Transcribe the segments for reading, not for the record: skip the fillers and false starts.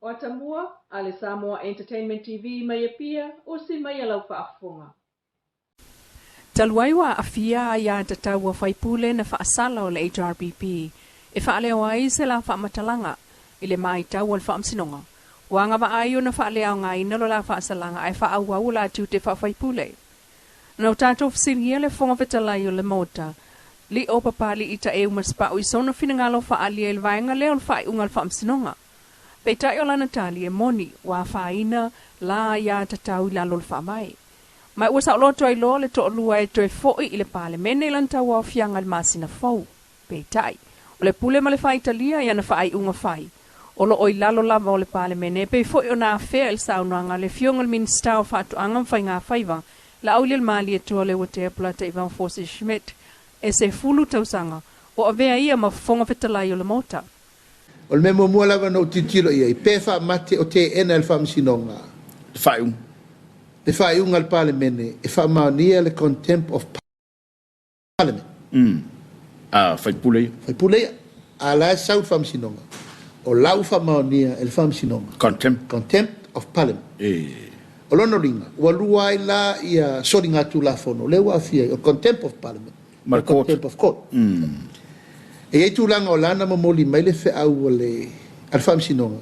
O Atamua a le Samoa Entertainment TV mai Apia, usi mai a lau faafofoga. Talu ai ua aafia aia tatau a faipule na faasala o le HRPP e faaleo ai se la faamatalaga i le matau a le Faamasinoga, ua agavaa ai ona faaleaogaina lo la faasalaga ae faaauau o la tiute faafaipule. Na o tatou fesiligia le Fofoga Fetalai o le Maota, Lio Papali'i Taeu Masepau i sona finagalo faaalia i le vaega lea o le faaiuga a le Faamasinoga. Peitai o lana tali e moni, ua afaina la aia tatau i lalo o le Faavae. Ma ua saoloto ai loa le toalua e toe foi i le Palemene i lana tauaofiaga i le masina fou. Peitai, o le pule ma le faitalia i ana faaiuga fai, o lo o i lalo lava o le Palemene e pei foi ona afea i le saunoaga a le Afioga i le Minisita o Faatoaga ma Faigafaiva, Laaulialemalietoa Leuatea Polataivao Fosi Schmidt, e 10 tausaga o avea ia ma Fofoga Fetalai o le Maota. O le mea muamua lava na ou tilotilo i ai, pe faamate o teena e le Faamasinoga Le faaiuga. le faaiuga a le Palemene e faamaonia le contempt of Parliament. A faipule ia. Faipule ia. A la e sau le Faamasinoga, o la ua faamaonia e le Faamasinoga. Contempt. Contempt of Parliament. E. O lona uiga, ua lua ai la ia soligatulafono lea ua aafia ai, o contempt of Parliament Ma le court. Contempt of court. E i ai tulaga o la na momoli mai le feau a le Faamasinoga,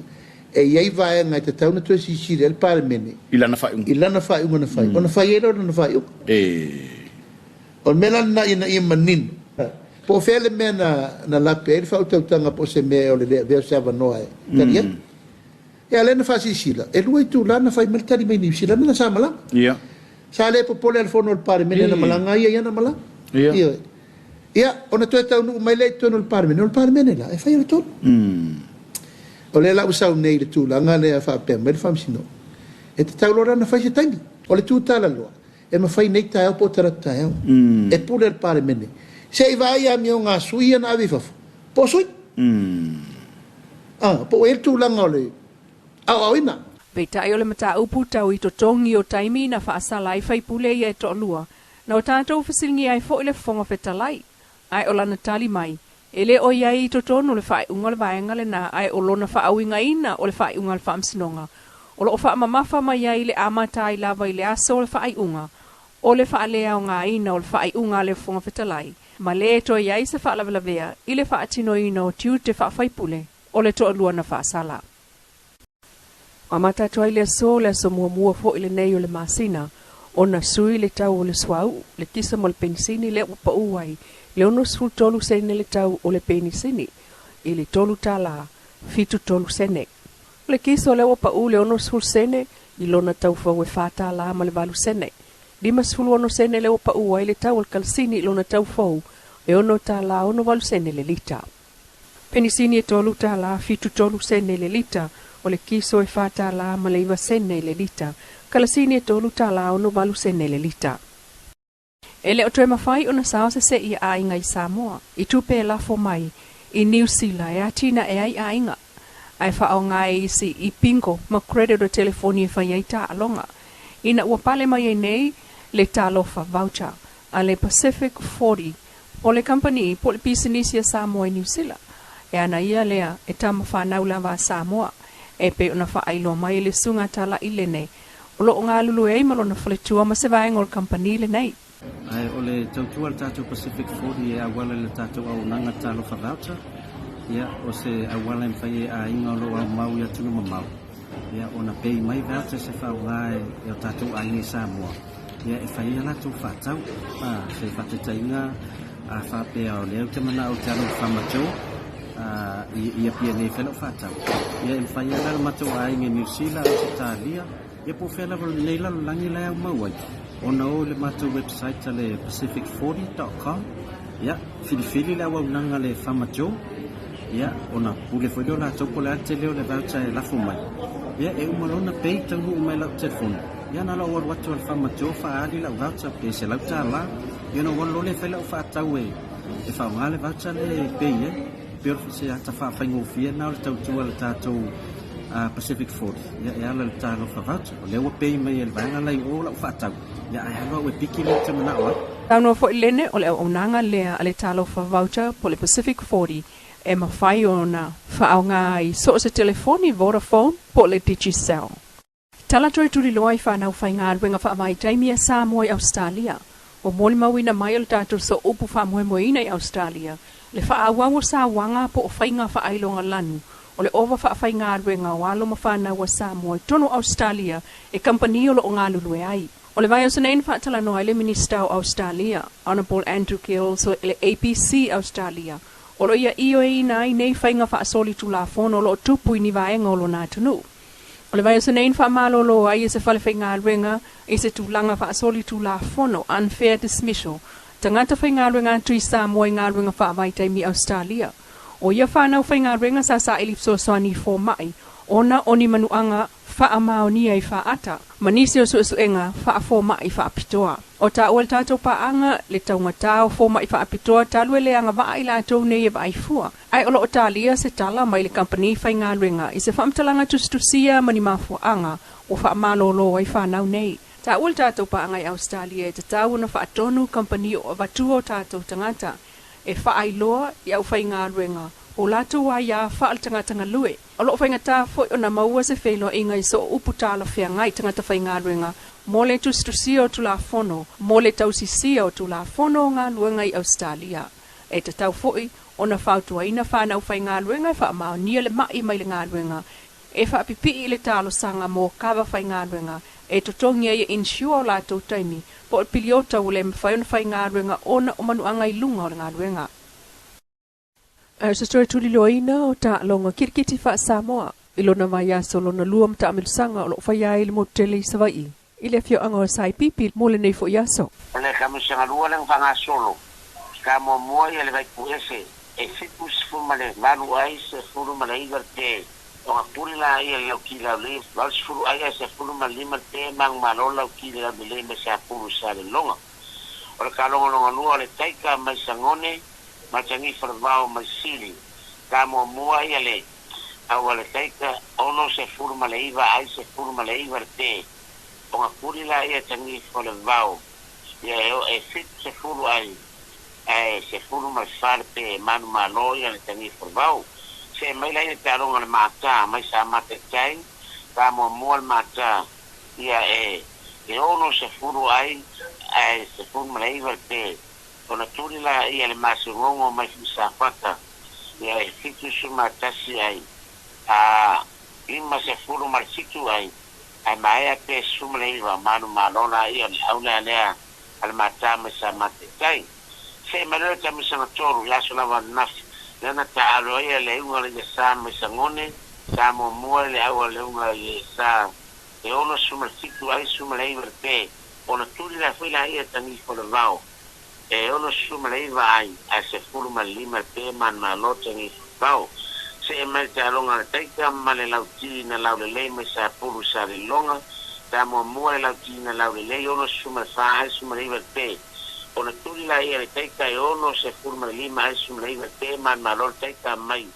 e i ai vaega e tatau ona toe silasila i ai le Palemene I lana faaiuga. i lana faaiuga na fai, ona fai ai lea o lana faaiuga. E. O le mea la lena ina ia manino, po o fea le mea na lape ai le faautautaga po o se mea o le le avea o se avanoa e tali ai. Ia lea na faasilasila, e lua itula na fai mai le tali mai Niu Sila na sa malaga. Sa le popole a le fono o le Palemene na malaga ai ia i ana malaga. Ioe. Ia, ona toe taunuu mai lea i totonu o le Palemene, o le Palemene la, e faia le tonu. O lea la ua sau nei i le tulaga lea faapea mai le Faamasinoga, e tatau loa la ona fai se taimi. O le tu talaloa, e mafai nei taeao po o talaatu taeao. E pule le Palemene. Se i vaai amioga a sui ia na ave i fafo, po o sui. Ah, po o i ai le tulaga o le aoaoina. Peitai o le mataupu tau i totogi o taimi na faasala ai faipule ia e toalua, na o tatou fesiligia ai foi le Fofoga Fetalai, ae o lana tali mai, e le o i ai i totonu o le faaiuga o le vaega lena ae o lona faauigaina o le faaiuga a le Faamasinoga o lo o faamamafa mai ai le amata ai lava i le aso o le faaiuga o le faaleaogaina o le faaiuga a le Fofoga Fetalai ma le toe i ai se faalavelavea i le faatinoina o tiute faafaipule o le toalua na faasala. Ua amata atu ai le aso, le aso muamua foi lenei o le masina, ona sui le tau o le suauu, le kisa ma le penisini lea ua pau ai le 63 sene le tau o le penisini i le $3.73 sene. O le kiso lea ua pau le 60 sene i lona tau fou e $4 ma le 8 sene. 56 sene lea ua pau ai le tau o le kalasini i lona tau fou e $6.68 sene le lita. Penisini e $3.73 sene le lita, o le kiso e $4 ma le 9 sene le lita, kalasini e $3.68 sene le lita. E le o toe mafai ona sao se se'i a aiga i Samoa i tupe e lafo mai i Niu Sila e atinae ai aiga, ae faaaoga e isi i bingo ma credit o telefoni e fai ai taaloga, ina ua pale mai ai nei le Talofa Voucher a le Pacific 40 o le kamupani po o le pisinisi a Samoa i Niu Sila. E ana ia lea e tama fanau lava a Samoa, e pei ona faailoa mai e le Susuga Tala'i Lene, o lo o galulue ai ma lona faletua ma se vaega o le kamupani lenei. Ae o le tautua a le tatou Pacific 40 e auala i le tatou auaunaga Talofa Voucher, ia, o se auala e mafai e aiga o lo o aumau i atunuu mamao, ia, ona pay mai vouchers e faaaoga e o tatou aiga i Samoa, ia, e fai ai a latou faatau. A, se faataitaiga, a faapea o lea ou te manao ou te alu i Farmer Joe, a, i Apia nei e fai lau faatau, ia, e mafai lava la e lo matou aiga i Niu Sila, Ausetalia, Ia po o fea lava lenei lalolagi la e aumau ai, ona o i le matou website a le pacific40.com, ia, filifili le auaunaga a le Farmer Joe, ia, ona pule foi lea o latou po o le a le tele o le voucher e lafo mai. Ia, e uma loa ona pay taunuu mai i lau telefoni, ia na o lou alu atu lava i le Farmer Joe faaali lau voucher pe $100, ia ona ou alu loa lea e fai lau faatau e faaaoga le voucher lea e pay ai. Pei o se ata faafaigofie lena o le tautua a le tatou Pacific 40. Ia e ala i le Talofa Voucher. O lea ua pay mai e le vaega la i o lau faatau, ia ae alu au e piki lea ou te manao ai. Saunoa foi Lene o le auaunaga lea a le Talofa Voucher po o le Pacific 40. E mafai ona faaaoga ai so o se telefoni Vodafone po o le Digicel. Tala toe tuliloa i fanau faigaluega faavaitaimi a Samoa i Ausetalia. Ua molimauina mai e le tatou sooupu faamoemoeina i Ausetalia le faaauau o sauaga po o faiga faailoga lanu o le ova faafaigaluega o alo ma fanau a Samoa i totonu o Ausetalia e kamupani o lo o galulue ai. O le vaiaso nei na faatalanoa ai le Minisita o Ausetalia, Honourable Andrew Giles o le ABC Ausetalia, o lo o ia ioeina ai nei faiga faasolitulafono o lo o tupu i ni vaega o lona atunuu. O le vaiaso nei na faamalolo ai e se fale faigaluega i se tulaga faasolitulafono, unfair dismissal, tagata faigaluega atu i Samoa i galuega faavaitaimi i Ausetalia. O ia fanau faigaluega sa saili fesoasoani i fomai ona o ni manuaga faamaonia i faata ma nisi o suesuega faafomai faapitoa. O taua e le tatou paaga le taugata o fomai faapitoa talu e le agavaa i latou nei e vaai fua, ae o lo o talia se tala mai le kamupani faigaluega i se faamatalaga tusitusia ma ni mafuaaga ua faamalolo ai fanau nei. Taua le tatou paaga i Ausetalia e tatau ona faatonu kamupani o avatua o tatou tagata e faailoa i aufaigaluega o latou aia faaletagata galue. O lo o faigata foi ona maua se feiloaiga i sooupu talafeagai tagata faigaluega mo le tusitusia o Tulafono mo le tausisia o Tulafono o Galuega i Ausetalia. E tatau foi ona fautuaina fanau faigaluega e faamaonia le mai mai le galuega e faapipii i le talosaga mo kava faigaluega e totogi ai e insure o latou taimi po o le piliota ua le mafai ona faigaluega ona o manuaga i luga o le galuega. Ae o se toe tuliloaina o taaloga kirikiti faa-Samoa i lona vaiaso lona lua ma taamilosaga o lo o faia ai le motu tele i Savaii i le afioaga o Saipipi mo lenei foi aso. O le taamilosaga lua lea na faagasolo, sa muamua ia le Vaipuese e 78 ai 19 le pe, ona pule laia i lau kilaulei 80 ai ae 15 le pe manumalo lau kilaulelei mai Sapulu i Saleloga. O le taaloga lona lua o le Taika mai Sagone ma Tanifa le Vao mai Sili. Sa muamua ia le au a le Taika 69 ai 19 le pe, ona pule laia Tanifa le Vao ia e 70 ai ae 14 le pe manumalo ia le Tanifa le Vao. Se mai laia le taaloga le Mata mai sa Mataitai, sa muamua le Mata ia e 60 ai ae 19 le pe, ona tuli laia le Masegogo mai Fuisafata ia e 71 ai a 57 ai ae maea pe 19 manumalo laia le au lea lea a le Mata mai sa Mataitai. Se mai loa le taamilosaga tolu i aso lava ananafi lea na taaalo ai le iuga o le Iasa mai Sagone, sa muamua le au a le iuga i Iasa e 67 ai 19 le pe, ona tuli la foi laia Tanifa le Vao e 69 ai ae 15 le pe manumalo Tanifa le Vao. Se mai le taaloga a le Taika ma le Lauti na laulelei mai Sapulu i Saleloga, sa muamua le Lauti na laulelei 64 ai 19 le pe, ona tuli laia le Taika e 65 ai 19 le pe manumalo le Taika mai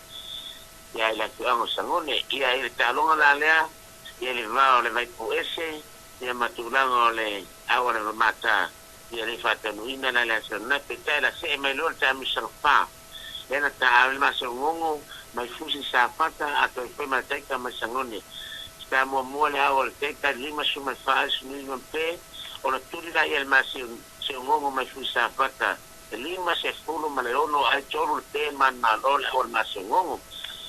ia i le afioaga o Sagone. Ia i le taaloga la lea ia le vao o le Vaipuese ia ma tulaga o le au a le Vamata ia le faatanuina la le aso ananafi. Peitai la see mai loa le taamilosaga fa lea na taaalo le Masegogo mai Fusi Safata a toe foi ma le Taika mai Sagone. Sa muamua le au a le Taika 54 ai 19 pe, ona tuli laia le Masegogo mai Fusi Safata 56 ai 3 le pe manumalo le au a le Masegogo.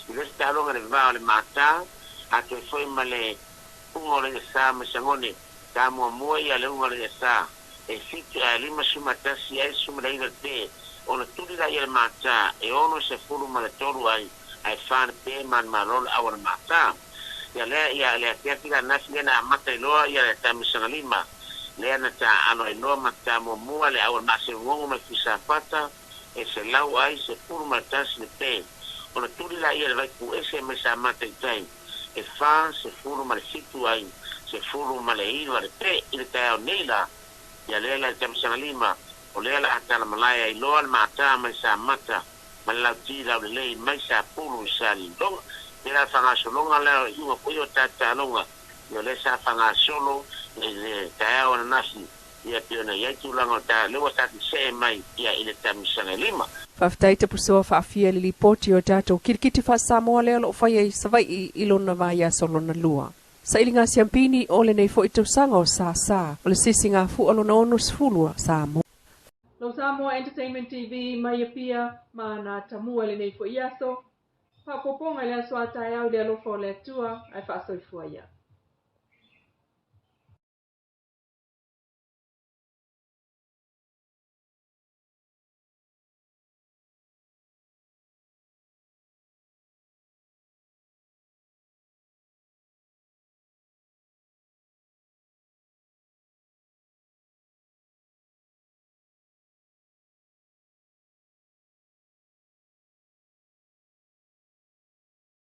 I le isi taaloga le va o le Mata a toe foi ma le uga o le Iasa mai Sagone, sa muamua ia le uga o le Iasa e 7 ae 51 ai 19 le pe, ona tuli laia le Mata e 63 ai ae 4 le pe manumalo le au a le Mata. Ia lea ia le afiafi la ananafi lea na amata ai loa ia le taamilosaga lima lea na taaalo ai loa ma tamuamua le au a le Masegogo mai Fuisafata e 100 ai 11 le pe, ona tuli laia le Vaipuese mai sa Mataitai e 47 ai 19 le pe. I le taeao nei la ia lea la le taamilosaga lima o lea la atalamalae ai loa le Mata mai Samata ma le Lauti laulelei mai Sapulu i Saliloga. Pe la faagasologa lea o iuga foi o tataloga ia lea sa faagasolo i le taeao ananafi ia pei ona i ai tulaga o ta lea ua tatou see mai ia i le taamilosaga e lima. Faafetai Tapusoa faafia i le lipoti o tatou kirikiti faa-Samoa lea o lo o faia i Savaii i lona vaiaso lona lua. Sailiga siampini o lenei foi tausaga o Sasa o le sisigafua lona 60 a Samoa. Lo Samoa Entertainment TV mai Apia ma na tamua i lenei foi aso. Faaopoopoga i le aso a taeao i le alofa o le Atua ae faasoifua ia.